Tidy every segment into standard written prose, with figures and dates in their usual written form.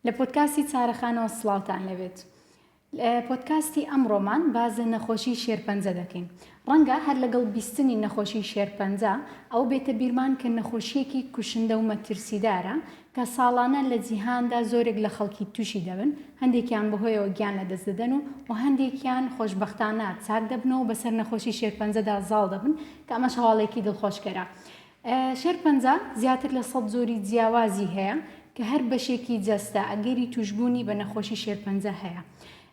لە پۆدکاستی چارەخانەوە سڵاوتان لێبێت. لە پۆدکاستی ئەمڕۆمان باس لە نەخۆشی شێرپەنجە دەکەین. ڕەنگە هەر لەگەڵ بیستنی نەخۆشی شێرپەنجە ئەوە بێتە بیرمان کە نەخۆشییەکی کوشندە و مەترسیدارە کە ساڵانە لە جیهاندا زۆرێک لە خەڵکی تووشی دەبن، هەندێکیان بەهۆیەوە گیان لەدەست دەدەن و و هەندێکیان خۆشبەختانە چاک دەبنەوە و بەسەر نەخۆشی شێرپەنجەدا زاڵ دەبن کە ئەمەش هەواڵێکی دڵخۆشکەرە. شێرپەنجە زیاتر لە 100 جۆری جیاوازی هەیە کە هەر بەشێکی جەستە ئەگەری تووشبوونی بە نەخۆشی شێرپەنجە هەیە.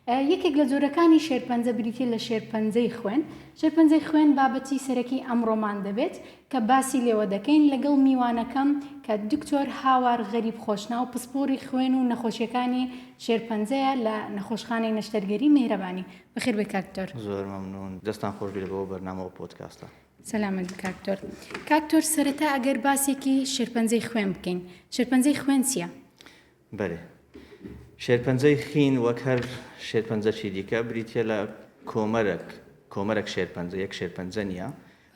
یەکێک لە جۆرەکانی شێرپەنجە بریتیە لە شێرپەنجەی خوێن. شێرپەنجەی خوێن بابەتی سەرەکی ئەمڕۆمان دەبێت کە باسی لێوە دەکەین لەگەڵ میوانەکەم کە دکتۆر هاوار غەریب خۆشناو پسپۆڕی خوێن و نەخۆشیەکانی شێرپەنجەیە لە نەخۆشخانەی نەشتەرگەری میهرەبانی. بەخێر بێی کاک دکتۆر. زۆر مەمنون دەستان خۆش بێت بۆ بەرنامە و پۆدکاستە. سەلامەت بی کاک دکتۆر. کاک دکتۆر سەرەتا ئەگەر باسێکی شێرپەنجەی خوێن بکەین شێرپەنجەی خوێن چیە؟ بەرێ. شێرپەنجەی خین وەک هەر شێرپەنجەکی دیکە بریتیە لە کۆمەرەک کۆمەرەک شێرپەنجە یەک شێرپەنجە نییە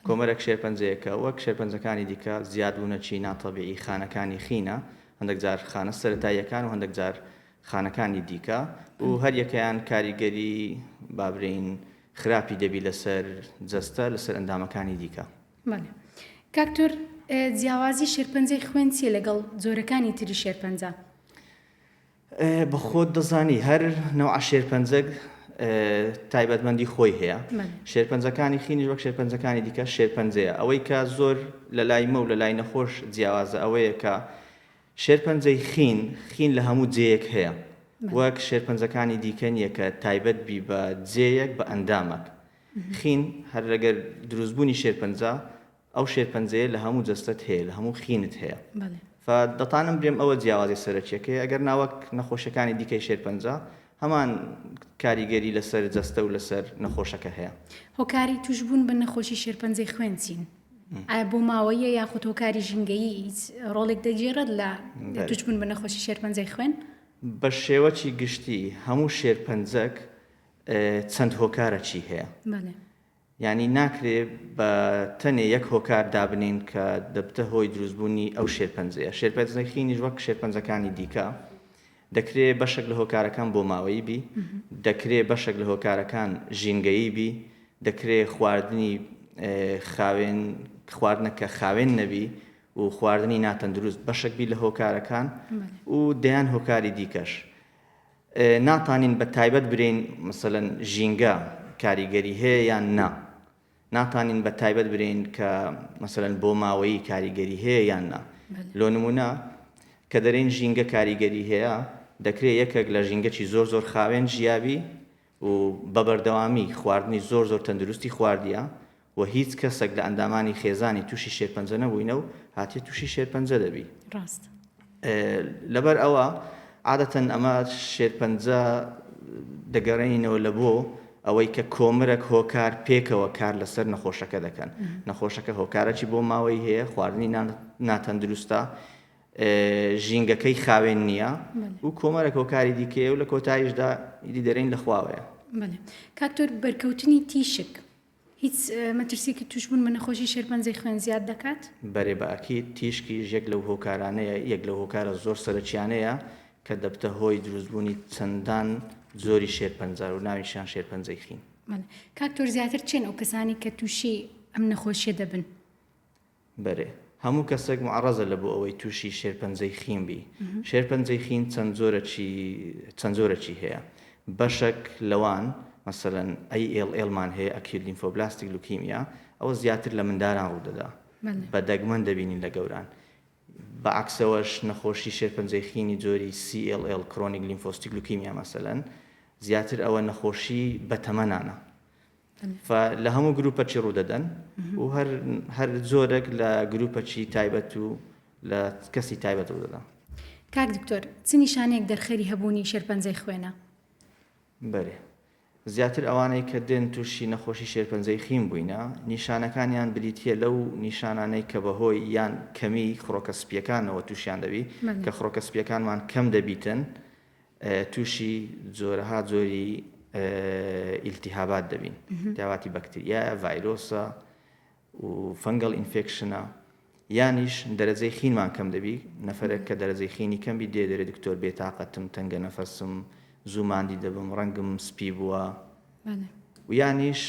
کۆمەرەک شێرپەنجەیەکە وەک شێرپەنجەکانی دیکە زیادبوونەکی ناتەبیعی خانەکانی خینە هەندێک جار خانە سەرەتاییەکان و هەندێک جار خانەکانی دیکە و هەریەکەیان کاریگەری بابرین خراپی دەبی لەسەر جەستە لەسەر ئەندامەکانی دیکە. بەڵێ کاک تۆر جیاوازی شێرپەنجەی خوێن چیە لەگەڵ جۆرەکانی تری شێرپەنجە؟ بە خۆت دەزانی هەر نەوعە شێرپەنجەک تایبەتمەندی خۆی هەیە شێرپەنجەکانی خینیش وەک شێرپەنجەکانی دیکە شێرپەنجەیە ئەوەی کە زۆر لە لای مە و لە لای نەخۆش جیاوازە ئەوەیە کە شێرپەنجەی خین خین لە هەموو جێیەک هەیە وەک شێرپەنجەکانی دیکە نییە کە تایبەت بی بە جێیەک بە ئەندامەک خین هەر لەگەر دروستبوونی شێرپەنجە ئەو شێرپەنجەیە لە هەموو جەستەت هەیە لە هەموو خینت هەیە فە دەتانم برێم ئەوە جیاوازی سەرەکیەکەی ئەگەر ناوەک نەخۆشیەکانی دیکەی شێرپەنجە هەمان کاریگەری لەسەر جەستە و لەسەر نەخۆشەکە هەیە. هۆکاری توشبوون بە نەخۆشی شێرپەنجەی خوێن چین؟ ئایا بۆ ماوەیە یاخود هۆکاری ژینگەیی هیچ ڕۆڵێک دەگێڕێت لە توشبوون بە نەخۆشی شێرپەنجەی خوێن؟ بە شێوەکی گشتی هەموو شێرپەنجەک چەند هۆکارەکی هەیە یانی ناکرێ بە تەنێ یەک هۆکار دابنین کە دەبتە هۆی دروستبوونی ئەو شێرپەنجەیە شێرپەنجەی خینیش وەک شێرپەنجەکانی دیکە دەکرێ بەشێک لە هۆکارەکان بۆماوەیی بی دەکرێ بەشێک لە هۆکارەکان ژینگەیی بی دەکرێ خواردنی خاوێن خواردنە کە خاوێن نەبی و خواردنی ناتەندروست بەشێک بی لە هۆکارەکان و دەیان هۆکاری دیکەش ناتانین بە تایبەت برێین مەسەلەن ژینگە کاریگەری هەیە یان نا؟ ناتانین بە تایبەت برێین کە مەسەلەن بۆماوەیی کاریگەری هەیە یان نا؟ لۆ نمونە کە دەرێین ژینگە کاریگەری هەیە دەکرێ یەکێک لە ژینگەکی زۆر زۆر خاوێن ژیابی و بە بەردەوامی خواردنی زۆر زۆر تەندروستی خواردیە و هیچ کەسەک لە ئەندامانی خێزانی تووشی شێرپەنجە نەبووینە و هاتیە تووشی شێرپەنجە دەبی. ڕاستە. لەبەر ئەوە عادەتەن ئەمە شێرپەنجە دەگەڕێنینەوە لە بۆ ئەوەی کە کۆمرەک هۆکار پێکەوە کار لەسەر نەخۆشەکە دەکەن نەخۆشەکە هۆکارەکی بۆ ماوەی هەیە خواردنی ناتەندروستە ژینگەکەی خاوێن نییە و کۆمەرەک هۆکاری دیکەیە و لە کۆتاییشدا ئیدی دەرێین لە خواوەیە. بەڵێ کاک دکتۆر بەرکەوتنی تیشک هیچ مەترسیەکی توشبوون بە نەخۆشی شێرپەنجەی خوێن زیاد دەکات؟ بەرێ بە ئەکید تیشکیش یەک لەو هۆکارانەیە یەک لەو هۆکارە زۆر سەرەکیانەیە کە دەبتە هۆی دروستبوونی چەندان جۆری شێرپەنجە و ناویشیان شێرپەنجەی خین. بەڵێ کاک دکتۆر زیاتر کێن ئەو کەسانەی کە توشی ئەم نەخۆشیە دەبن؟ بەرێ هەموو کەسێک معەڕەزە لە بۆ ئەوەی تووشی شێرپەنجەی خین بی. شێرپەنجەی خین چەند جۆرەکی چەند جۆرەکی هەیە. بەشەک لەوان مەسەلەن ALL مان هەیە Acute Lymphoblastic Leukemia ئەوە زیاتر لە منداران ڕوودەدا بە دەگمەن دەبینین لە گەوران. بە عەکسەوەش نەخۆشی شێرپەنجەی خینی جۆری CLL Chronic Lymphocytic Leukemia مەسەلەن زیاتر ئەوە نەخۆشی بەتەمەنانە. فە لە هەموو گروپەکی ڕوودەدەن و هەر هەر جۆرێک لە گروپەکی تایبەت و لە کەسی تایبەت ڕوودەدا. کاک دکتۆر چ نیشانەیەک دەرخەری هەبوونی شێرپەنجەی خوێنە؟ بەرێ زیاتر ئەوانەی کە دێن تووشی نەخۆشی شێرپەنجەی خین بووینە نیشانەکانیان بریتییە لەو نیشانانەی کە بەهۆی یان کەمی خڕۆکە سپییەکانەوە تووشیان دەبی کە خڕۆکە سپییەکانمان کەم دەبیتن تووشی جۆرەها جۆری ئیلتیهابات دەبین ئیلتیهاباتی بەکتریایە ڤایرۆسە و fungal infection ە. یانیش دەرەجەی خینمان کەم دەبی، نەفەرێک کە دەرەجەی خینی کەم بی دێ دەرێ دکتۆر بێتاقەتم، تەنگە نەفەسم، زوو ماندی دەبم، ڕەنگم سپی بووە. و یانیش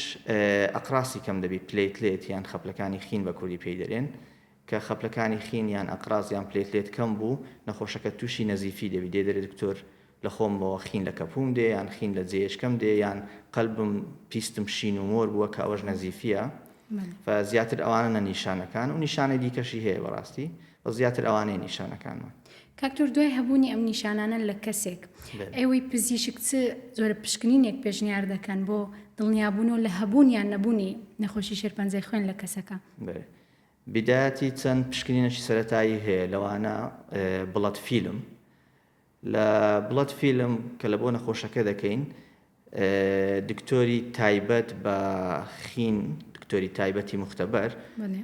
ئەقراسی کەم دەبی، platelet یان خەپلەکانی خین بە کوردی پێی دەرێن، کە خەپلەکانی خین یان ئەقراس یان platelet کەم بوو نەخۆشەکە تووشی نەزیفی دەبی، دێ دەرێ دکتۆر لە خۆمەوە خین لە کەپووم دێ یان خین لە جێیەچکەم دێ یان قەلبم پیستم شین و مۆر بووە کە ئەوەش نەزیفییە ف زیاتر ئەوانە نە نیشانەکان و نیشانەی دیکەشی هەیە بەڕاستی بەس زیاتر ئەوانەیە نیشانەکانمان. کاک دکتۆر دوای هەبوونی ئەم نیشانانە لە کەسێک ئێوەی پزیشک چ جۆرە پشکنینێک پێشنیار دەکەن بۆ دڵنیابوونەوە لە هەبوون یان نەبوونی نەخۆشی شێرپەنجەی خوێن لە کەسەکە؟ بەێ بیدایەتی چەند پشکنینێکی سەرەتایی هەیە لەوانە blood film لە blood film کە لە بۆ نەخۆشەکە دەکەین دکتۆری تایبەت بە خین دکتۆری تایبەتی مختبەر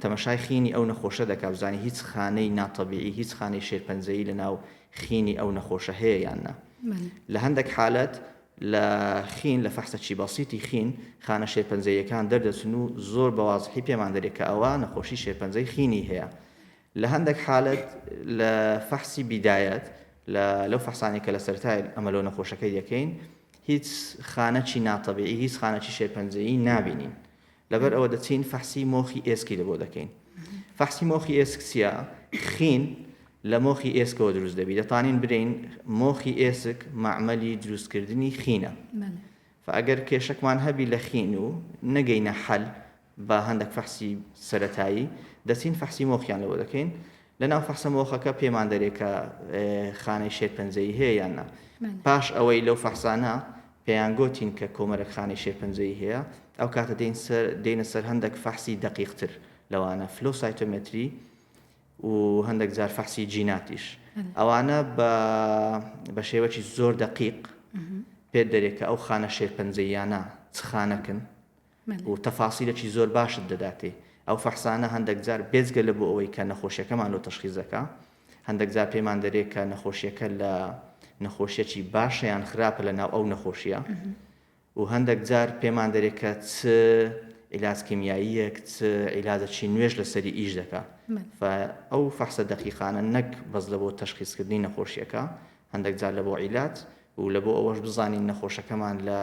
تەمەشای خینی ئەو نەخۆشە دەکا بزانانی هیچ خانەی ناتەبیعی هیچ خانەی شێرپەنجەیی لە ناو خینی ئەو نەخۆشە هەیە یان نا لە هەندێک حالەت لە خین لە فەحسەکی بەسیتی خین خانە شێرپەنجەیەکان دەردەچن و زۆر بە وازحی پێمان دەرێت کە ئەوە نەخۆشی شێرپەنجەی خینی هەیە لە هەندێک حالەت لە فەحسی بیدایەت لە لەو فەحسانەی کە لە سەرەتای ئەمە لۆ نەخۆشەکەی دەکەین هیچ خانەکی ناتەبیعی هیچ خانەکی شێرپەنجەیی نابینین لەبەر ئەوە دەچین فەحسی مۆخی ئێسکی لە بۆ دەکەین فەحسی مۆخی ئێسک چییە خین لە مۆخی ئێسکەوە دروست دەبی دەتانین برین مۆخی ئێسک مەعمەلی دروستکردنی خینە فئەگەر کێشەکمان هەبی لە خین و نەگەینە حەل بە هەندەک فەحسی سەرەتایی دەچین فەحسی مۆخیان لەوە دەکەین لەناو فەحسە مۆخەکە پێمان دەرێ کە خانەی شێرپەنجەیی هەیە یان نا پاش ئەوەی لەو فەحسانە پێیان گۆتین کە کۆمەرەک خانەی شێرپەنجەیی هەیە ئەو کاتە دێین سەر دێینە سەر هەندێک فەحسی دەقیقتر لەوانە flow cytometry و هەندێک جار فەحسی جیناتیش ئەوانە بە بە شێوەکی زۆر دەقیق پێت دەرێ کە ئەو خانە شێرپەنجەییانە چ خانەکن و تەفاسیلەکی زۆر باشت دەداتێ. ئەو فەحسانە هەندەک جار بێجگە لە بۆ ئەوەی کە نەخۆشیەکەمان لۆ تەشخیس دەکا، هەندەک جار پێمان دەرێ کە نەخۆشیەکە لە نەخۆشیەکی باشە یان خراپە لە ناو ئەو نەخۆشیە و هەندەک جار پێمان دەرێ کە چ عیلاج کیمیاییەک چ عیلاجەکی نوێش لەسەری ئیش دەکا. فە ئەو فەحسە دەقیقانە نەک بەس لە بۆ تەشخیسکردنی نەخۆشیەکە، هەندەک جار لە بۆ عیلاج و لە بۆ ئەوەش بزانین نەخۆشەکەمان لە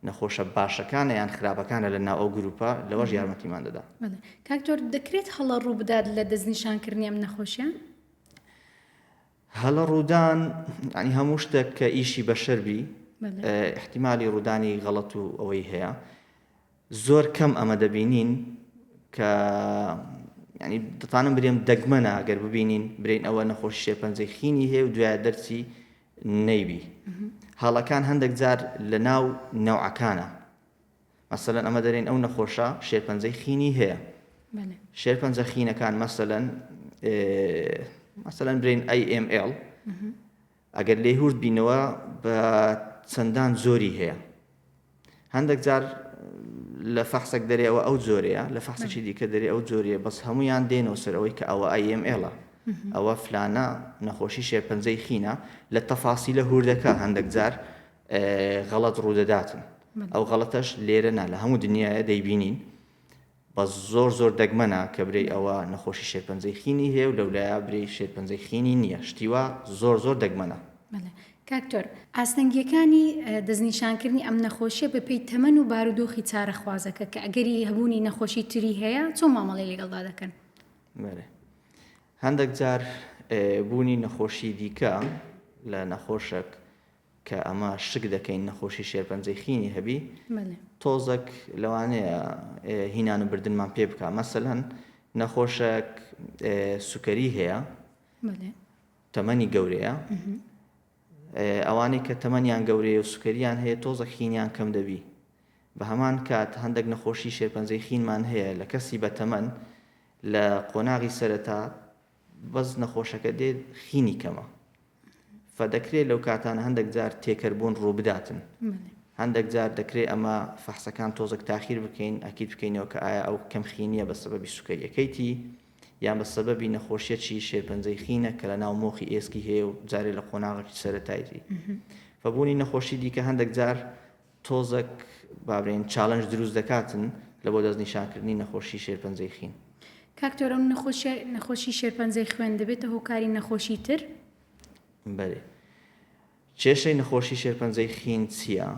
نەخۆشە باشەکانە یان خراپەکانە لە ناو ئەو گروپە لەوەش یارمەتیمان دەدا. بەڵێ کاک دکتۆر دەکرێت هەڵە ڕووبدات لە دەستنیشانکردنی ئەم نەخۆشیە؟ هەڵە ڕوودان ینی هەموو شتێک کە ئیشی بەشەر بی ئیحتیمالی ڕوودانی غەڵەت و ئەوەی هەیە زۆر کەم ئەمە دەبینین کە ینی دەتوانم برێم دەگمەنە گەر ببینین برین ئەوە نەخۆشی شێرپەنجەی خینی هەیە و دوای دەرچی نەیبی هەڵەکان هەندێک جار لە ناو نەوعەکانە مەسەلەن ئەمە دەرێن ئەو نەخۆشە شێرپەنجەی خینی هەیە شێرپەنجە خینەکان مەسەلەن مەسەلەن برین AML ئەگەر لێ هورد بینەوە بە چەندان زۆری هەیە هەندێک جار لە فەحسەک دەرێ ئەوە ئەو جۆرەیە لە فەحسەکی دیکە دەرێ ئەو جۆرەیە بەس هەمویان دێنەوە سەر ئەوەی کە ئەوە AML ە ئەوە فلانە نەخۆشی شێرپەنجەی خینە لە تەفاسیلە هوردەکە هەندێک جار غەڵەت ڕوودەداتن ئەو غەڵەتەش لێرە نا لە هەموو دنیاە دەیبینین بەس زۆر زۆر دەگمەنە کە برێی ئەوە نەخۆشی شێرپەنجەی خینی هەیە و لەولایە برێی شێرپەنجەی خینی نییە شتی وا زۆر زۆر دەگمەنە. بەڵێ کاک دکتۆر، ئاستەنگییەکانی دەستنیشانکردنی ئەم نەخۆشییە بەپێی تەمەن و بارودۆخی چارەخوازەکە کە ئەگەری هەبوونی نەخۆشی تری هەیە چۆن مامەڵەی لەگەڵدا دەکەن؟ بەڵێ هەندێک جار بوونی نەخۆشی دیکە لە نەخۆشەک کە ئەمە شک دەکەین نەخۆشی شێرپەنجەی خینی هەبی تۆزەک لەوانەیە هینان و بردنمان پێ بکە مەسەلەن نەخۆشێک سوکەری هەیە تەمەنی گەورەیە ئەوانەی کە تەمەنیان گەورەیە و سوکەریان هەیە تۆزە خینیان کەم دەبی بە هەمان کات هەندێک نەخۆشی شێرپەنجەی خینمان هەیە لە کەسی بەتەمەن لە قۆناغی سەرەتا بەس نەخۆشەکە دێت خینی کەمە فەدەکرێ لەو کاتانە هەندێک جار تێکەربوون ڕووبداتن هەندێک جار دەکرێت ئەمە فەحسەکان تۆزێک تاخیر بکەین ئەکید بکەینەوە کە ئایا ئەو کەم خینیە بە سەبەبی سوکەریەکەیتی یان بە سەبەبی نەخۆشیەکی شێرپەنجەی خینە کە لە ناو مۆخی ئێسکی هەیە و جارێ لە قۆناغێکی سەرەتایتی فەبوونی نەخۆشی دیکە هەندێک جار تۆزەک با بڵێین challenge دروست دەکاتن لە بۆ دەستنیشانکردنی نەخۆشی شێرپەنجەی خین. کاک تۆر ئەم نەخۆشیە نەخۆشی شێرپەنجەی خوێن دەبێتە هۆکاری نەخۆشی تر؟ بەێ کێشەی نەخۆشی شێرپەنجەی خین چییە؟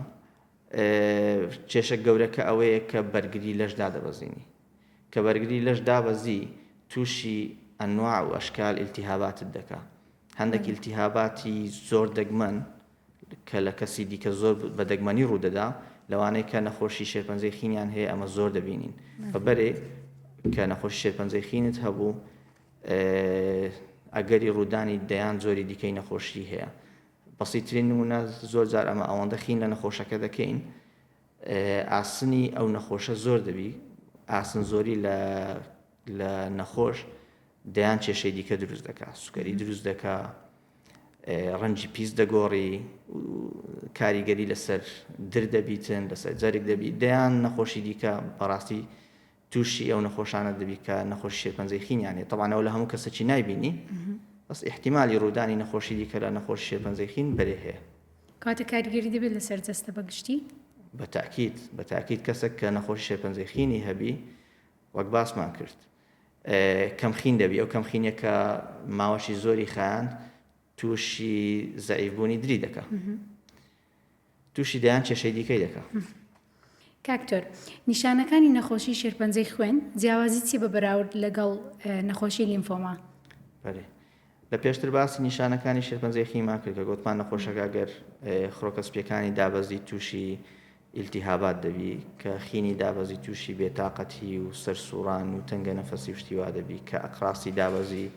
کێشە گەورەکە ئەوەیە کە بەرگری لەش دادەبەزینی کە بەرگری لەش دابەزی تووشی ئەنواع و ئەشکال ئیلتیهاباتت دەکا هەندێک ئیلتیهاباتی زۆر دەگمەن کە لە کەسی دیکە زۆر بە دەگمەنی ڕوودەدا لەوانەیە کە نەخۆشی شێرپەنجەی خینیان هەیە ئەمە زۆر دەبینین بەبەرێ کە نەخۆشی شێرپەنجەی خینت هەبوو ئەگەری ڕوودانی دەیان جۆری دیکەی نەخۆشی هەیە بەسیترین نمونە زۆر جار ئەمە ئەوەندە خین لە نەخۆشەکە دەکەین ئاسنی ئەو نەخۆشە زۆر دەبی ئاسن زۆری لە لە نەخۆش دەیان کێشەی دیکە دروست دەکا سوکەری دروست دەکا ڕەنجی پیس دەگۆڕی کاریگەری لەسەر در دەبیتن لەسەر جەرگ دەبی دەیان نەخۆشی دیکە بەڕاستی تووشی ئەو نەخۆشانە دەبی کە نەخۆشی شێرپەنجەی خینیان هەیە تەبعەن ئەوە لە هەموو کەسەکی نایبینی بەس ئیحتیمالی ڕوودانی نەخۆشی دیکە لە نەخۆشی شێرپەنجەی خین بەرێ هەیە. کەواتە کاریگەری دەبێت لەسەر جەستە بە گشتی؟ بە تاکید بە تاکید کەسێک کە نەخۆشی شێرپەنجەی خینی هەبی وەک باسمان کرد کەم خین دەبی ئەو کەم خینە کە ماوەشی زۆری خایاند تووشی زەعیف بوونی دری دەکا تووشی دەیان کێشەی دیکەی دەکا. کاک تۆر، نیشانەکانی نەخۆشی شێرپەنجەی خوێن جیاوازی چیە بە بەراورد لەگەڵ نەخۆشی لیمفۆما؟ بەێ لە پێشتر باسی نیشانەکانی شێرپەنجەی خیمان کرد کە گوتمان نەخۆشەکە گەر خڕۆکە سپیەکانی دابەزی تووشی ئیلتیهابات دەبی کە خینی دابەزی تووشی بێتاقەتی و سەرسوڕان و تەنگە نەفەسی و شتی وا دەبی کە ئەقراسی دابەزی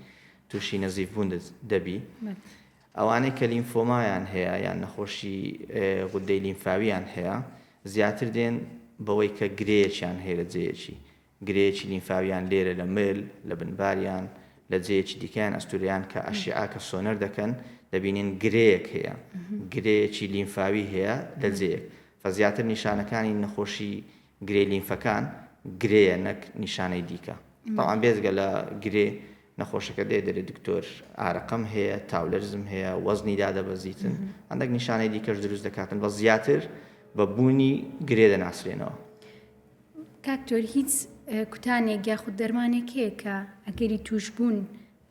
تووشی نەزیف بوون دەبی ئەوانەی کە لیمفۆمایان هەیە یان نەخۆشی غودەی لیمفاویان هەیە زیاتر دێن بەوەی کە گرێیەکیان هەیە لە جێیەکی گرێیەکی لیمفاویان لێرە لە مل لە بنباریان لە جێیەکی دیکەیان ئەستوریان کە ئەشیعە کە سۆنەر دەکەن دەبینین گرێیەک هەیە گرێیەکی لیمفاوی هەیە لە جێیەک فەزیاتر نیشانەکانی نەخۆشی گرێ لیمفەکان گرێیە نەک نیشانەی دیکە تەوان بێزگە لە گرێ نەخۆشەکە دێ دەرێ دکتۆر ئارەقەم هەیە تاولەرزم هەیە وەزنی دادەبەزیتن هەندێک نیشانەی دیکەش دروست دەکاتن بە زیاتر بە بوونی گرێ دەناسرێنەوە. کاک تۆر هیچ کوتانێک یاخود دەرمانێک هەیە کە ئەگەری تووشبوون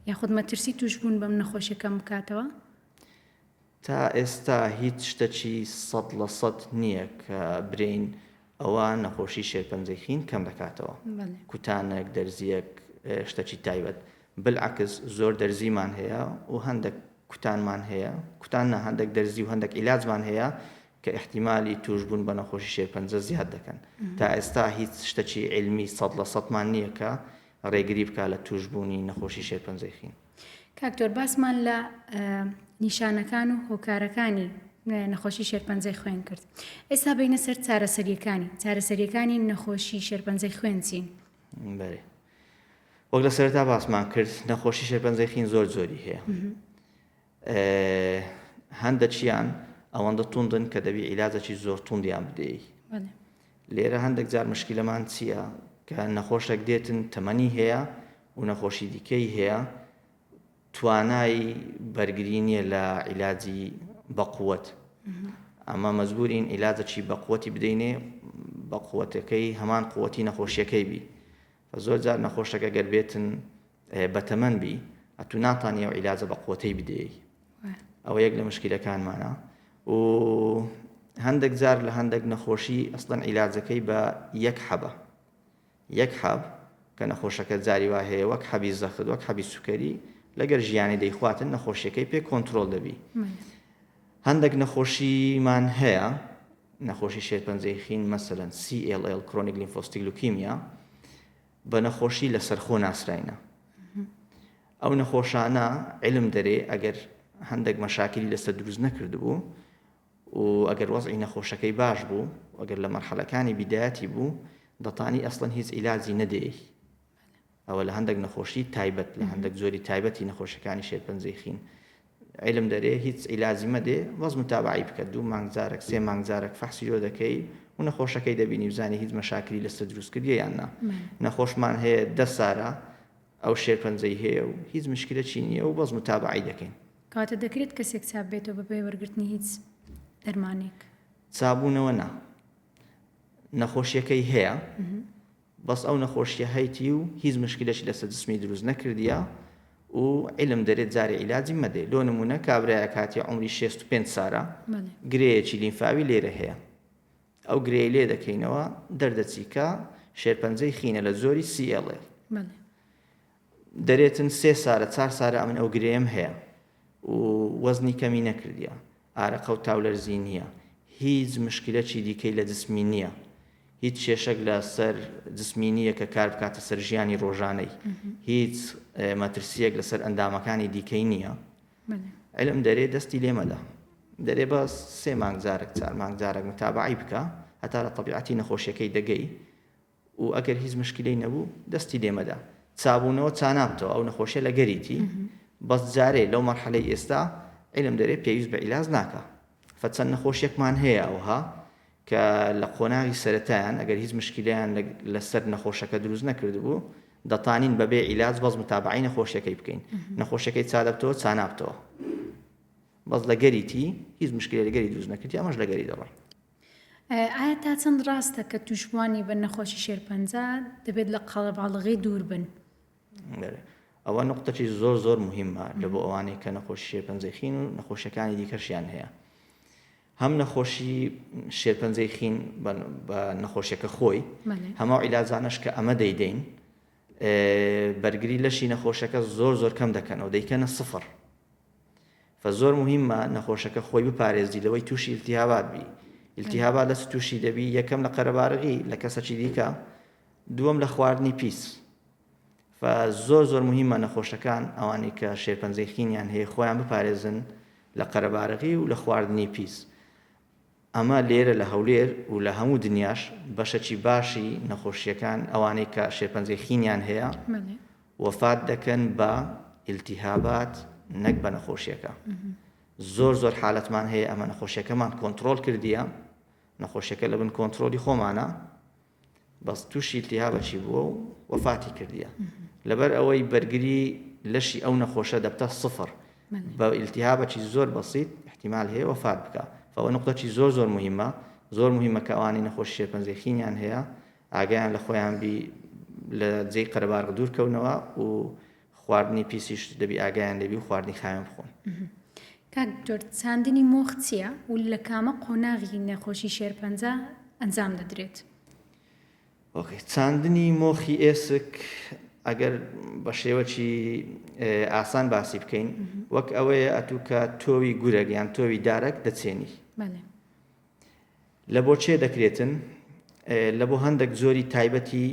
یاخود مەترسی تووشبوون بەم نەخۆشیە کەم بکاتەوە؟ تا ئێستا هیچ شتەکی 100% نییە کە برێین ئەوە نەخۆشی شێرپەنجەی خین کەم دەکاتەوە کوتانێک دەرزیەک شتەکی تایبەت بالعکس زۆر دەرزیمان هەیە و هەندێک کوتانمان هەیە کوتان نا هەندێک دەرزی و هەندێک عیلاجمان هەیە کە ئیحتیمالی توشبوون بە نەخۆشی شێرپەنجە زیاد دەکەن تا ئێستا هیچ شتەکی عیلمی 100%مان نییە کە ڕێگری بکا لە توشبوونی نەخۆشی شێرپەنجەی خین. کاک تۆر باسمان لە نیشانەکان و هۆکارەکانی نەخۆشی شێرپەنجەی خوێن کرد ئێستا بینە سەر چارەسەریەکانی چارەسەریەکانی نەخۆشی شێرپەنجەی خوێن چین؟ بەێ وەک لە سەرەتا باسمان کرد نەخۆشی شێرپەنجەی خین زۆر زۆری هەیە هەندەکیان ئەوەندە توندن کە دەبی عیلاجەکی زۆر توندیان بدەی لێرە هەندێک جار مشکلەمان چییە کە نەخۆشێک دێتن تەمەنی هەیە و نەخۆشی دیکەی هەیە توانای بەرگری نییە لە عیلاجی بەقوت ئەمە مەجبورین عیلاجەکی بەقوەتی بدەینێ بە قوتەکەی هەمان قوتی نەخۆشیەکەی بی زۆر جار نەخۆشەکە گەر بێتن بەتەمەن بی ئەتوو ناتانی ئەو عیلاجە بە قوتەی بدەی ئەوە یەک لە مشکلەکانمانە و هەندێک جار لە هەندێک نەخۆشی ئەسڵەن عیلاجەکەی بە یەک حەبە یەک حەب کە نەخۆشەکە جاری وا هەیە وەک حەبی زەخت وەک حەبی سوکەری لەگەر ژیانی دەیخواتن نەخۆشیەکەی پێ کۆنترۆل دەبی هەندێک نەخۆشیمان هەیە نەخۆشی شێرپەنجەی خین مەسەلەن CLL Chronic Lymphocytic Leukemia بە نەخۆشی لەسەرخۆ ناسراینە ئەو نەخۆشانە علم دەرێ ئەگەر هەندێک مەشاکلی لەسەر دروست نەکردبوو و ئەگەر وەزعی نەخۆشەکەی باش بوو ئەگەر لە مەرحەلەکانی بیدایەتی بوو دەتانی ئەسڵەن هیچ عیلاجی نەدەی ئەوە لە هەندێک نەخۆشی تایبەت لە هەندێک جۆری تایبەتی نەخۆشەکانی شێرپەنجەی خین علم دەرێ هیچ عیلاجی مەدێ بەس متابعی بکە دوو مانگ جارێک سێ مانگ جارێک فەحسی لۆ دەکەی و نەخۆشەکەی دەبینی بزانی هیچ مەشاکلی لەسەر دروست کردیە یان نا نەخۆشمان هەیە دە سارە ئەو شێرپەنجەی هەیە و هیچ مشکلەکی نییە و بەس متابعی دەکەین. کەواتە دەکرێت کەسێک چاک بێتەوە بەبێ وەرگرتنی هیچ دەرمانێک؟ چابوونەوە نا. نەخۆشیەکەی هەیە. بەس ئەو نەخۆشیە هەیتی و هیچ مشکلەکی لەسەر جسمی دروست نەکردیە و عیلم دەرێت جارێ عیلاجی مەدەێ لۆ نمونە کابرایەک هاتیە عومری 65 سارە گرێیەکی لیمفاوی لێرە هەیە ئەو گرێی لێ دەکەینەوە دەردەچی کە شێرپەنجەی خینە لە جۆری CLL دەرێتن سێ سارە چار سارە ئەمن ئەو گرێم هەیە و وەزنی کەمی نەکردیە ئارەقە و تاولەرزی نییە هیچ مشکلەکی دیکەی لە جسمی نییە هیچ کێشەک لە سەر جسمی نییە کە کار بکاتە سەر ژیانی ڕۆژانەی هیچ مەترسیەک لەسەر ئەندامەکانی دیکەی نییە علم دەرێ دەستی لێ مەدە دەرێ بە سێ مانگ جارێک چار مانگ جارێک متابعی بکە هەتا لە طبیعەتی نەخۆشیەکەی دەگەی و ئەگەر هیچ مشکلەی نەبوو دەستی لێ مەدە چابوونەوە چانابتەوە ئەو نەخۆشیە لە گەریتی بەس جارێ لەو مەرحەلەی ئێستا علم دەرێ پێویست بە عیلاج ناکا فە چەند نەخۆشیەکمان هەیە ئەوها کە لە قۆناغی سەرەتایان ئەگەر هیچ مشکلەیان لەسەر نەخۆشەکە دروست نەکردبوو دەتانین بەبێ عیلاج بەس متابعەی نەخۆشیەکەی بکەین نەخۆشیەکەی چادەبتەوە چانابتەوە بەس لە گەریتی هیچ مشکلە لەگەری دروست نەکردی ئەمەش لەگەری دەڕۆین. ئایا تا چەند ڕاستە کە تووشبووانی بە نەخۆشی شێرپەنجە دەبێت لە قەڵەباڵغی دوور بن؟ ئەوە نقطەی زۆر زۆر مهمە لە بۆ ئەوانەی کە نەخۆشی شێرپەنجەی خین و نەخۆشیەکانی دیکەشیان هەیە هەم نەخۆشی شێرپەنجەی خین بە نەخۆشیەکە خۆی هەماو عیلاجانەش کە ئەمە دەیدەین بەرگری لەشی نەخۆشەکە زۆر زۆر کەم دەکەنەوە دەیکەنە سفر فە زۆر مهمە نەخۆشەکە خۆی بپارێزی لەوەی تووشی التهابات بی التهابات لە تووشی دەبی یەکەم لە قەرەبارغی لە کەسەکی دیکە دووەم لە خواردنی پیس فە زۆر زۆر مهمە نەخۆشەکان ئەوانەی کە شێرپەنجەی خینیان هەیە خۆیان بپارێزن لە قەرەبارغی و لە خواردنی پیس ئەمە لێرە لە هەولێر و لە هەموو دنیاش بەشەکی باشی نەخۆشیەکان ئەوانەی کە شێرپەنجەی خینیان هەیە وەفات دەکەن بە ئیلتیهابات نەک بە نەخۆشیەکە زۆر زۆر حالەتمان هەیە ئەمە نەخۆشیەکەمان کۆنترۆل کردیە نەخۆشیەکە لە بن کۆنترۆلی خۆمانە بەس تووشی التهابەکی بووە و وەفاتی کردیە لەبەر ئەوەی بەرگری لەشی ئەو نەخۆشە دەبتە سفر بە التهابەکی زۆر بەسیت احتیمال هەیە وەفات بکە فەوە نقطەکی زۆر زۆر مهمە زۆر مهمە کە ئەوانەی نەخۆشی شێرپەنجەی خینیان هەیە ئاگایان لە خۆیان بی لە جێی قەرەبارغ دوور کەونەوە و خواردنی پیسیش دەبی ئاگایان لێبی و خواردنی خاوێن بخۆن. کاک دکتۆر چاندنی مۆخ چییە و لە کامە قۆناغی نەخۆشی شێرپەنجە ئەنجام دەدرێت؟ ئۆکەی چاندنی مۆخی ئێسک ئەگەر بە شێوەکی ئاسان باسی بکەین وەک ئەوەیە ئەتوو کە تۆوی گورەک یان تۆوی دارەک دەچێنی لە بۆ چێ دەکرێتن لە بۆ هەندێک جۆری تایبەتی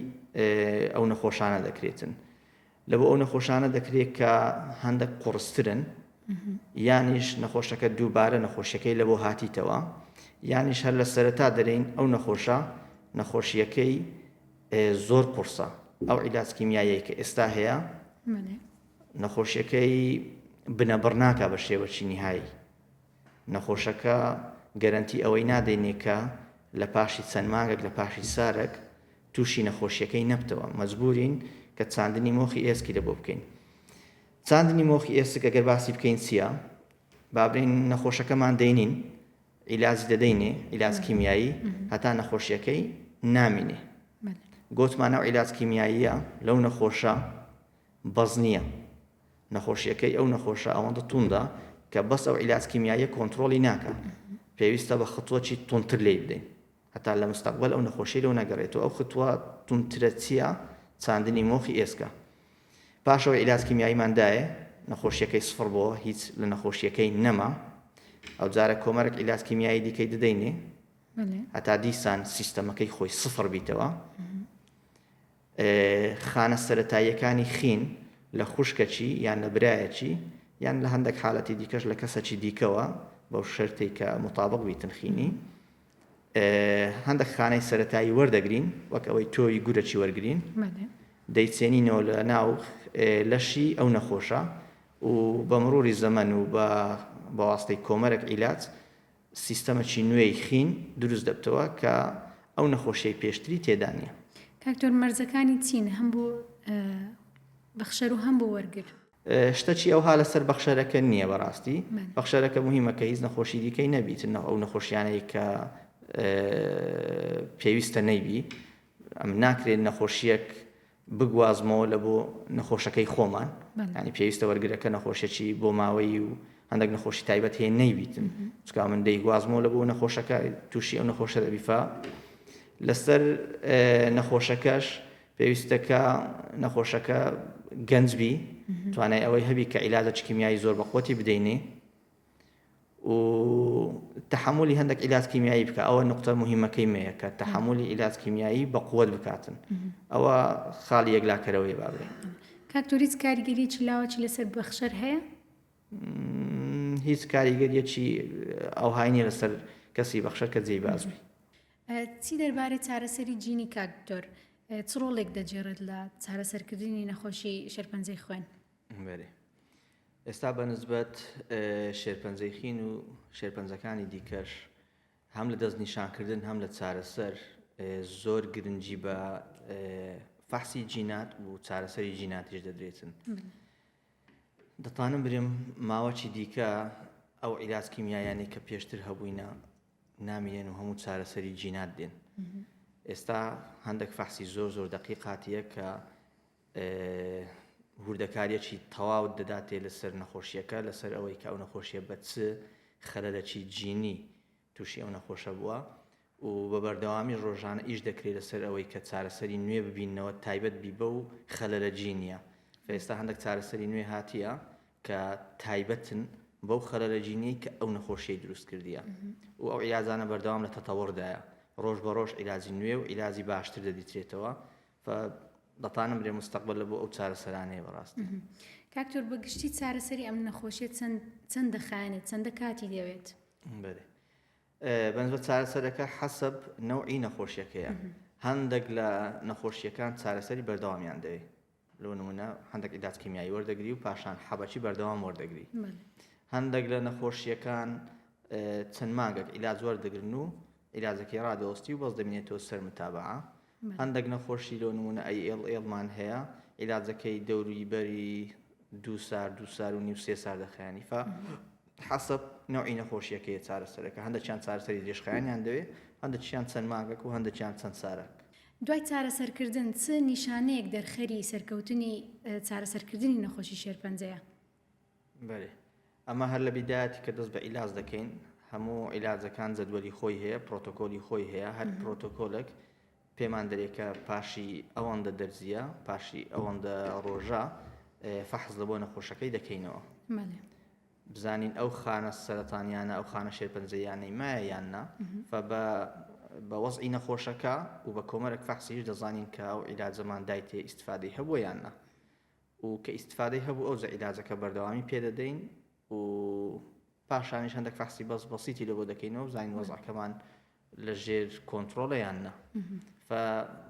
ئەو نەخۆشانە دەکرێتن لە بۆ ئەو نەخۆشانە دەکرێت کە هەندێک قوڕسترن یانیش نەخۆشەکە دووبارە نەخۆشیەکەی لە بۆ هاتیتەوە یانیش هەر لە سەرەتا دەرێین ئەو نەخۆشە نەخۆشیەکەی زۆر قورسە ئەو عیلاج کیمیاییەی کە ئێستا هەیە نەخۆشیەکەی بنەبڕ ناکە بە شێوەکی نیهایی نەخۆشەکە گەرەنتی ئەوەی نادەینێ کە لە پاشی چەند مانگێک لە پاشی سارێک تووشی نەخۆشیەکەی نەبتەوە مەجبورین کە چاندنی مۆخی ئێسکی لە بۆ بکەین چاندنی مۆخی ئێسک ئەگەر باسی بکەین چییە بابرین نەخۆشەکەمان دەینین عیلاج دەدەینێ عیلاج کیمیایی هەتا نەخۆشیەکەی نامینێ گۆتمان ئەو عیلاج کیمیاییە لەو نەخۆشە بەس نییە نەخۆشیەکەی ئەو نەخۆشە ئەوەندە توندە کە بەس ئەو عیلاج کیمیاییە کۆنترۆڵی ناکا پێویستە بە خطوەکی توندتر لێی بدەین هەتا لە مستەقبەل ئەو نەخۆشیەی لەو نەگەڕێتەوە ئەو خطوە توندترە چییە چاندنی مۆخی ئێسکە پاشەوە عیلاج کیمیاییمان دایێ نەخۆشیەکەی سفر بۆ هیچ لە نەخۆشیەکەی نەما ئەو جارە کۆمەرێک عیلاج کیمیایی دیکەی دەدەینێ هەتا دیسان سیستەمەکەی خۆی سفر بیتەوە خانە سەرەتاییەکانی خین لە خوشکەکی یان لە برایەکی یان لە هەندێک حالەتی دیکەش لە کەسەکی دیکەوە بەو شەرتەی کە مطابق بیتن خینی هەندێک خانەی سەرەتایی وەردەگرین وەک ئەوەی تۆوی گورەکی وەرگین دەیچێنینەوە لە ناو لەشی ئەو نەخۆشە و بە مڕوری زەمەن و بە بەواستەی کۆمەرێک عیلاج سیستەمەکی نوێی خین دروست دەبتەوە کە ئەو نەخۆشیەی پێشتری تێدا نیە. کاک تۆر مەرجەکانی چین هەم بۆ بەخشەر و هەم بۆ وەرگر؟ شتەکی ئەوها لەسەر بەخشەرەکە نییە بەڕاستی بەخشەرەکە مهمە کە هیچ نەخۆشی دیکەی نەبیت ئەو نەخۆشیانەی کە پێویستە نەیبی. ئەم ناکرێت نەخۆشیەک بگوازمەوە لە بۆ نەخۆشەکەی خۆمان ینی پێویستە وەرگرەکە نەخۆشیەکی بۆ ماوەی و هەندێک نەخۆشی تایبەت هەیە نەیبیتن چکا من دەیگوازمەوە لە بۆ نەخۆشەکە تووشی ئەو نەخۆشە دەبیفا لەسەر نەخۆشەکەش پێویستە کە نەخۆشەکە گەنج بی توانای ئەوەی هەبی کە عیلاجە کیمیایی زۆر بەقوەتی بدەینێ و تەحەمولی هەندێک عیلاج کیمیایی بکە ئەوە نقطە مهمەکەی مەیە کە تەحەمولی عیلاج کیمیایی بە قوت بکاتن ئەوە خاڵی یەکلاکەرەوەی با بڵێین. کاک تۆر هیچ کاریگەریەکی لاوەکی لەسەر بەخشەر هەیە؟ هیچ کاریگەریەکی ئەوهای نیە لەسەر کەسی بەخشەر کە جێی باس بی. چی دەربارەی چارەسەری جینی کاک دکتۆر چ ڕۆڵێک دەگێڕێت لە چارەسەرکردنی نەخۆشی شێرپەنجەی خوێن؟ بەێ ئێستا بە نسبەت شێرپەنجەی خین و شێرپەنجەکانی دیکەش هەم لە دەستنیشانکردن هەم لە چارەسەر زۆر گرنگی بە فەحسی جینات و چارەسەری جیناتیش دەدرێتن. دەتوانم برێم ماوەکی دیکە ئەو عیلاج کیمیایانەی کە پێشتر هەبووینە نامینێن و هەموو چارەسەری جینات دێن. ئێستا هەندێک فەحسی زۆر زۆر دەقیق هاتیە کە هوردەکاریەکی تەواوت دەداتێ لەسەر نەخۆشیەکە لەسەر ئەوەی کە ئەو نەخۆشیە بە چ خەلەلەکی جینی تووشی ئەو نەخۆشە بووە و بە بەردەوامی ڕۆژانە ئیش دەکرێت لەسەر ئەوەی کە چارەسەری نوێ ببینەوە تایبەت بی بەو خەلەلە جینیە ئێستا هەندێک چارەسەری نوێ هاتیە کە تایبەتن بەو خەلەلە جینیەی کە ئەو نەخۆشیەی دروست کردیە و ئەو عیلاجانە بەردەوام لە تەتەوەڕدایە ڕۆژ بە ڕۆژ عیلاجی نوێ و عیلاجی باشتر دەدیترێتەوە فە دەتانم برێ مستەقبەل لە بۆ ئەو چارەسەرانەیە بەڕاستی. کاک تۆر بە گشتی چارەسەری ئەم نەخۆشیە چەند چەند دەخایەنێت چەندە کاتی دەوێت؟ بەێ بەنسبەت چارەسەرەکە حەسەب نەوعی نەخۆشیەکەیە هەندێک لە نەخۆشیەکان چارەسەری بەردەوامیان دەوێت لۆ نمونە هەندێک عیلاج کیمیایی وەردەگری و پاشان حەبەکی بەردەوام وەردەگری هەندێک لە نەخۆشیەکان چەند مانگێک عیلاج وەردەگرن و عیلاجەکەی ڕادەوەستی و بەس دەمێنێتەوە سەر متابعە هەندێک نەخۆشی لۆ نمونە ئەی ئێڵ ئێڵمان هەیە عیلاجەکەی دەوری بەری دوو سار دوو سار و نیو سێ سار دەخایەنی فا حەسەب نەوعی نەخۆشیەکەیە چارەسەرەکە هەندێکیان چارەسەری درێژخایەنیان دەوێ هەندێکیان چەند مانگەک و هەندێکیان چەند سارەک. دوای چارەسەرکردن چ نیشانەیەک دەرخەری سەرکەوتنی چارەسەرکردنی نەخۆشی شێرپەنجەیە؟ بەێ ئەمە هەر لە بیدایەتی کە دەست بە عیلاج دەکەین هەموو عیلاجەکان جەدوەلی خۆی هەیە پرۆتۆکۆلی خۆی هەیە هەر پرۆتۆکۆلێک پێمان دەرێ کە پاشی ئەوەندە دەرزیە پاشی ئەوەندە ڕۆژە فەحز لە بۆ نەخۆشەکەی دەکەینەوە بزانین ئەو خانە سەرەتانیانە ئەو خانە شێرپەنجەیانەی مایە یان نا فە بە بە وەزعی نەخۆشەکە و بە کۆمەرێک فەحسیش دەزانین کە ئەو عیلاجەمان دایتێ ئیسفادەی هەبووە یان نا و کە ئیستفادەی هەبوو ئەوجا عیلاجەکە بەردەوامی پێ دەدەین و پاشانیش هەندێک فەحسی بەس بەسیتی لە بۆ دەکەینەوە بزانین وەزعەکەمان لە ژێر کۆنترۆڵە یان نا فە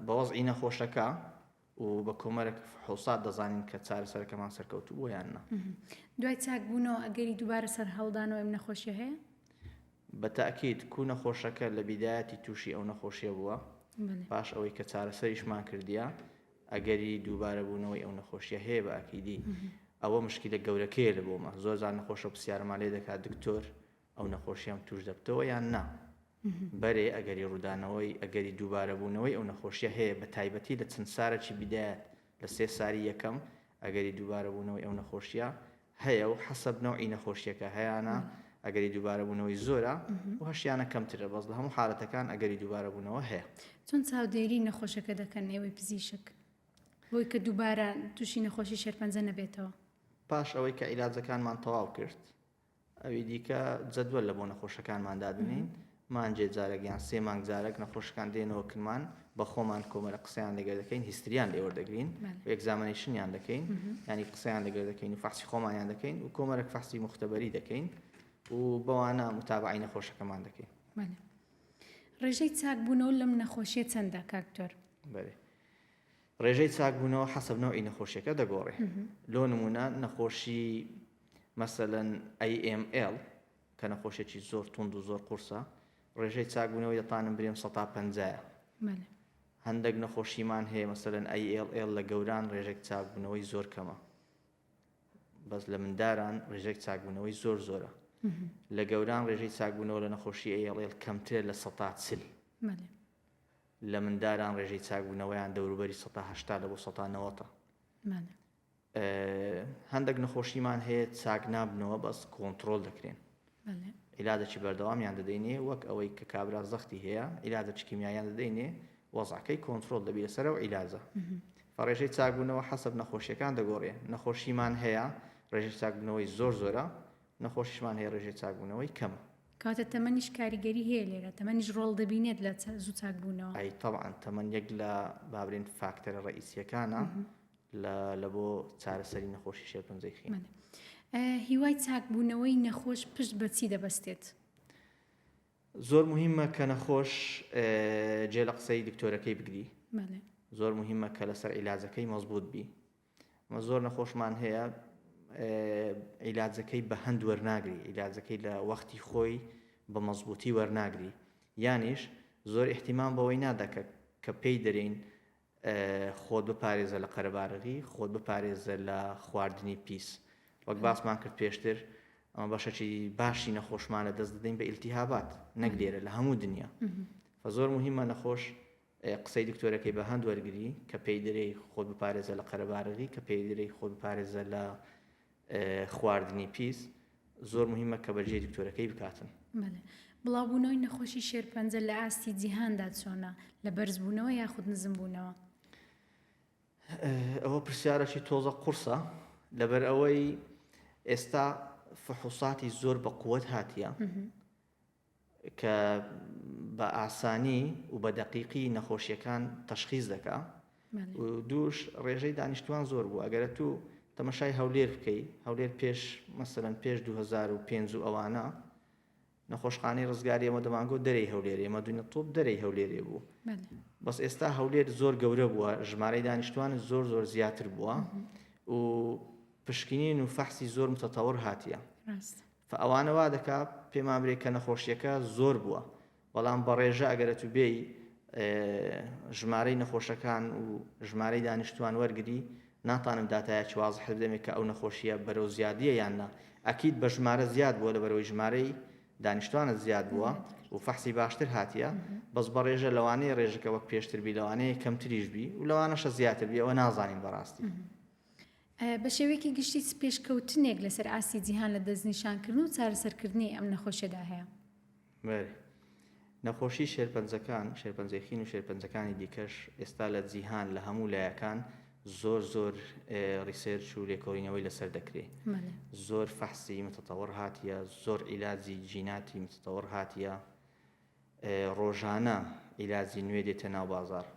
بە وەزعی نەخۆشەکە و بە کۆمەرێک فحوسات دەزانین کە چارەسەرەکەمان سەرکەوتوو بووە یان نا. دوای چاکبوونەوە ئەگەری دووبارە سەرهەڵدانەوەی ئەم نەخۆشیە هەیە؟ بە تەئکید کو نەخۆشەکە لە بیدایەتی تووشی ئەو نەخۆشیە بووە پاش ئەوەی کە چارەسەریشمان کردیە ئەگەری دووبارە بوونەوەی ئەو نەخۆشیە هەیە بە ئەکیدی ئەوە مشکیلە گەورەکەیە لە بۆمە زۆر جار نەخۆشە پرسیارمان لێ دەکات دکتۆر ئەو نەخۆشیەم توش دەبتەوە یان نا؟ بەرێ ئەگەری ڕوودانەوەی ئەگەری دووبارە بوونەوەی ئەو نەخۆشیە هەیە بە تایبەتی لە چەند سارەکی بیدایەت لە سێ ساری یەکەم ئەگەری دووبارە بوونەوەی ئەو نەخۆشیە هەیە و حەسەب نەوعی نەخۆشیەکە هەیانە ئەگەری دووبارە بوونەوەی زۆرە و هەشیانە کەمترە بەس لە هەموو حالەتەکان ئەگەری دووبارە بوونەوە هەیە. چۆن چاودێری نەخۆشەکە دەکەن ئێوەی پزیشک بۆی کە دووبارە تووشی نەخۆشی شێرپەنجە نەبێتەوە؟ پاش ئەوەی کە عیلاجەکانمان تەواو کرد ئەوی دیکە جەدوەل لە بۆ نەخۆشەکانمان دادنین مانجێ جارێک یان سێ مانگ جارێک نەخۆشەکان دێنەوە کنمان بە خۆمان کۆمەرە قسەیان لەگەر دەکەین history یان لێ وەردەگرین و examination یان دەکەین ینی قسەیان لەگەر دەکەین و فەحسی خۆمانیان دەکەین و کۆمەرێک فەحسی مختبەری دەکەین و بەوانە متابعی نەخۆشەکەمان دەکەین. ڕێژەی چاکبوونەوە لەم نەخۆشیە چەندە کاک دکتۆر؟ بەێ ڕێژەی چاکبوونەوە حەسەب نەوعی نەخۆشیەکە دەگۆڕێ لۆ نمونە نەخۆشی مەسەلەن AML کە نەخۆشیەکی زۆر توند و زۆر قورسە ڕێژەی چاکبوونەوەی دەتانم برێم سەتا پەنجایە هەندێک نەخۆشیمان هەیە مەسەلەن ALL لە گەوران ڕێژێک چاکبوونەوەی زۆر کەمە بەس لە منداران ڕێژێک چاکبوونەوەی زۆر زۆرە لە گەوران ڕێژەی چاکبوونەوە لە نەخۆشی ALL کەمترە لە سەتا چل. لە منداران ڕێژەی چاکبوونەوەیان دەوروبەری 80 لە بۆ 90. هەندێک نەخۆشیمان هەیە چاک نابنەوە بەس کۆنتڕۆڵ دەکرێن. عیلاجێکی بەردەوامیان دەدەینێ وەک ئەوەی کە کابرا زەختی هەیە عیلاجێکی کیمیاییان دەدەینێ وەزعەکەی کۆنتڕۆڵ دەبی لەسەر ئەو عیلاجە. فەڕێژەی چاکبوونەوە حەسەب نەخۆشیەکان دەگۆڕێ نەخۆشیمان هەیە ڕێژەی چاکبوونەوەی زۆر زۆرە نەخۆشیشمان هەیە ڕێژەی چاکبوونەوەی کەمە. کەواتە تەمەنیش کاریگەری هەیە لێرە تەمەنیش ڕۆڵ دەبینێت لە زوو چاکبوونەوە. ئەی تەبعەن تەمەن یەک لە بابرێن فاکتەرە ڕەئیسیەکانە لە لە بۆ چارەسەری نەخۆشی شێرپەنجەی خین. بەڵێ. هیوای چاکبوونەوەی نەخۆش پشت بە چی دەبەستێت؟ زۆر موهیمە کە نەخۆش جێ لە قسەی دکتۆرەکەی بگری. بەڵێ. زۆر موهیمە کە لەسەر عیلاجەکەی مەزبوط بی. ئەمە زۆر نەخۆشمان هەیە عیلاجەکەی بە هەند وەرناگری، عیلاجەکەی لە وەختی خۆی بە مەزبوطی وەرناگری. یانیش زۆر ئیهتیمام بەوەی نادا کە کە پێی دەرێین خۆت بپارێزە لە قەرەبارغی، خۆت بپارێزە لە خواردنی پیس. وەک باسمان کرد پێشتر ئەمە بەشەکی باشی نەخۆشمان لە دەست دەدەین بە ئیلتیهابات نەک لێرە لە هەموو دنیا. فزۆر مهمە نەخۆش قسەی دکتۆرەکەی بە هەند وەرگری کە پێی دەرێی خۆت بپارێزە لە قەرەبارغی کە پێی دەرێی خۆت بپارێزە لە خواردنی پیس زۆر مهمە کە بەجێی دکتۆرەکەی بکاتن. بەڵێ. بڵاوبوونەوەی نەخۆشی شێرپەنجە لە ئاستی جیهاندا چۆنە؟ لە بەرزبوونەوە یاخود نزمبوونەوە؟ ئەوە پرسیارەکی تۆزە قوڕسە لەبەر ئەوەی ئێستا فحوساتی زۆر بە قوت هاتیە کە بە ئاسانی و بە دەقیقی نەخۆشیەکان تەشخیز دەکا و دووش ڕێژەی دانیشتوان زۆر بوو ئەگەرە تو تەمەشای هەولێر بکەی هەولێر پێش مەسەلەن پێش 2005 و ئەوانە نەخۆشخانەی ڕزگاری ئێمە دەمانگۆ دەرەی هەولێر ئێمە دوینە تۆپ دەرەی هەولێرێ بوو بەس ئێستا هەولێر زۆر گەورە بووە ژمارەی دانیشتوان زۆر زۆر زیاتر بووە و پشکنین و فەحسی زۆر متەتەوەر هاتیە فە ئەوانە وا دەکا پێمان برێ کە نەخۆشیەکە زۆر بووە بەڵام بە ڕێژە ئەگەر ئەتوو بێی ژمارەی نەخۆشەکان و ژمارەی دانیشتوان وەرگری ناتانم داتایەکی وازحت بدەمێ کە ئەو نەخۆشیە بەرەو زیادیە یان نا ئەکید بە ژمارە زیاد بووە لەبەرەوەی ژمارەی دانیشتوانت زیاد بووە و فەحسی باشتر هاتیە بەس بە ڕێژە لەوانەیە ڕێژەکە وەک پێشتر بی لەوانەیە کەمتریش بی و لەوانەشە زیاتر بی ئەوە نازانین بەڕاستی. بە شێوەیەکی گشتی چ پێشکەوتنێک لەسەر ئاستی جیهان لە دەستنیشانکردن و چارەسەرکردنی ئەم نەخۆشیەدا هەیە؟ بەلێ. نەخۆشی شێرپەنجەکان، شێرپەنجەی خین و شێرپەنجەکانی دیکەش ئێستا لە جیهان لە هەموو لایەکان زۆر زۆر research و لێکۆڵینەوەی لەسەر دەکرێ. زۆر فەحسی متطور هاتیە، زۆر عیلاجی جیناتی متطور هاتیە. ڕۆژانە عیلاجی نوێ دێتە ناو بازاڕ.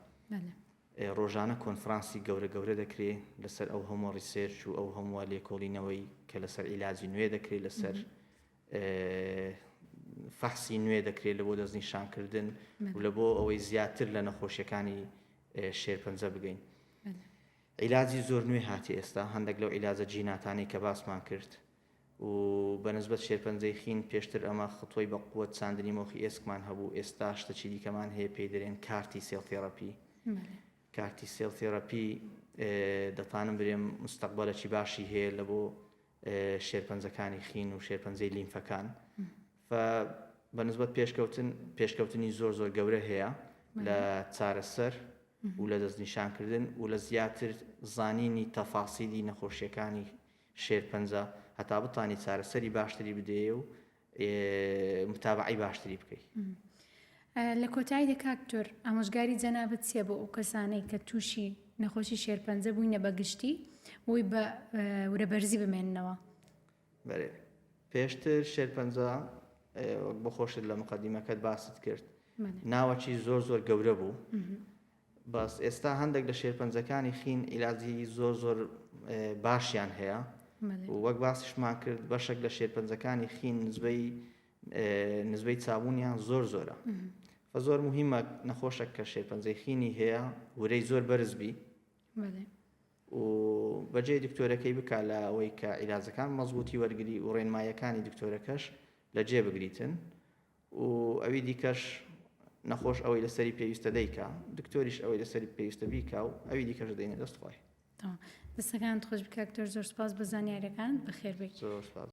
ڕۆژانە کۆنفرانسی گەورە گەورە دەکرێ لەسەر ئەو هەمووە research و ئەو هەمووە لێکۆڵینەوەی کە لەسەر عیلاجی نوێ دەکرێت لەسەر فەحسی نوێ دەکرێت لە بۆ دەستنیشانکردن و لە بۆ ئەوەی زیاتر لە نەخۆشیەکانی شێرپەنجە بگەین. عیلاجی زۆر نوێ هاتی ئێستا هەندێک لەو عیلاجە جیناتانەی کە باسمان کرد و بە نسبەت شێرپەنجەی خین پێشتر ئەمە خطوەی بە قوت چاندنی مۆخی ئێسکمان هەبوو ئێستا شتەکی دیکەمان هەیە پێی دەرێن CAR-T cell therapy CAR-T cell therapy دەتانم برێم مستەقبەلەکی باشی هەیە لە بۆ شێرپەنجەکانی خین و شێرپەنجەی لیمفەکان بە نسبەت پێشکەوتن پێشکەوتنی زۆر زۆر گەورە هەیە لە چارەسەر و لە دەستنیشانکردن و لە زیاتر زانینی تەفاسیلی نەخۆشیەکانی شێرپەنجە هەتا بتانی چارەسەری باشتری بدەیە و متابعەی باشتری بکەی. لە کۆتاییدا کاک دکتۆر ئامۆژگاری جەنابت چیە بۆ ئەو کەسانەی کە تووشی نەخۆشی شێرپەنجە بووینە بە گشتی بۆی بە ورە بەرزی بمێننەوە؟ بەرێ پێشتر شێرپەنجە وەک بۆ خۆشت لە مقدمەکەت باست کرد ناوەکی زۆر زۆر گەورە بوو بەس ئێستا هەندێک لە شێرپەنجەکانی خین عیلاجی زۆر زۆر باشیان هەیە وەک باسیشمان کرد بەشێک لە شێرپەنجەکانی خین نزبەی نزبەی چابوونیان زۆر زۆرە فە زۆر مهمە نەخۆشێک کە شێرپەنجەی خینی هەیە ورەی زۆر بەرز بی و بەجێ دکتۆرەکەی بک لە ئەوەی کە عیلاجەکان مەزبوطی وەرگری و ڕێنمایەکانی دکتۆرەکەش لە جێ بگریتن و ئەوی دیکەش نەخۆش ئەوەی لەسەری پێویستە دەیکا، دکتۆریش ئەوەی لەسەری پێویستە بیکا و ئەوی دیکەش دەینە دەست خوای. تەواو. دەستەکانت خۆش بی کاک دکتۆر زۆر سوپاس بۆ زانیاریەکانت بەخێربێی. زۆر سوپاس.